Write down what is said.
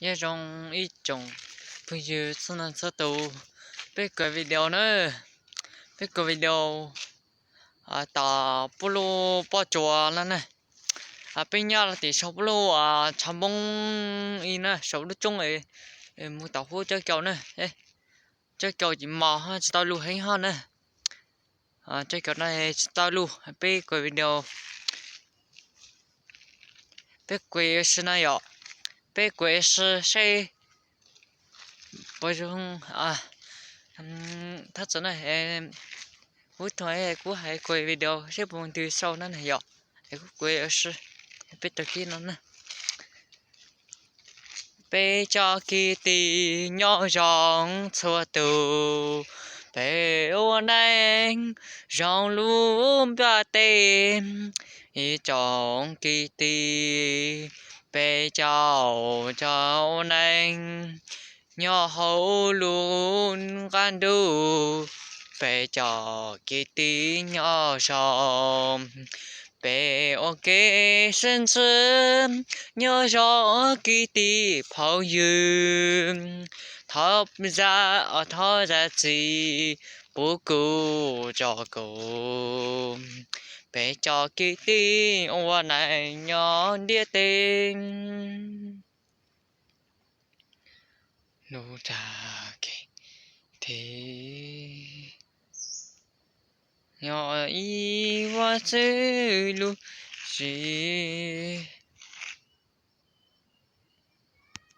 Nyob zoo ib tsoom phooj ywg txhua leej txhua tus, peb kov video na, peb kov video tom puj luj Poj Tsuas no na. Peb nyob los tim saum puj luj Tshav Npoob ib na, saum lub roob mus tom hub Cab Kaus na. Cab Kaus ces mos tsis tau lug heev hos na. Cab Kaus no tsis tau lug, peb kov video, peb kov ua si no yom, peb kov ua si seb puas zoo. Thaj txawm na, ub thaum kuv hais kov video seb puas ntws sau na yom, es kuv kov ua si, peb rau kiag no na. Peb cov kwv tij nyob zoo txhua tus, peb ua neej zoo lub ntiaj teb. Ib tsoom kwv tij, peb caug cov ua neej nyob hauv lub qab ntuj, peb cov kwv tij nyob zoo. Peb ua ke sib ntsib, nyob zoo kwv tij phooj ywg, thov zam, thov zam txim pub kuv tso kuv, peb cov kwv tij ua neej nyob ntiaj teb. Lub ntiaj teb, yog ib vuag txwj lub siab.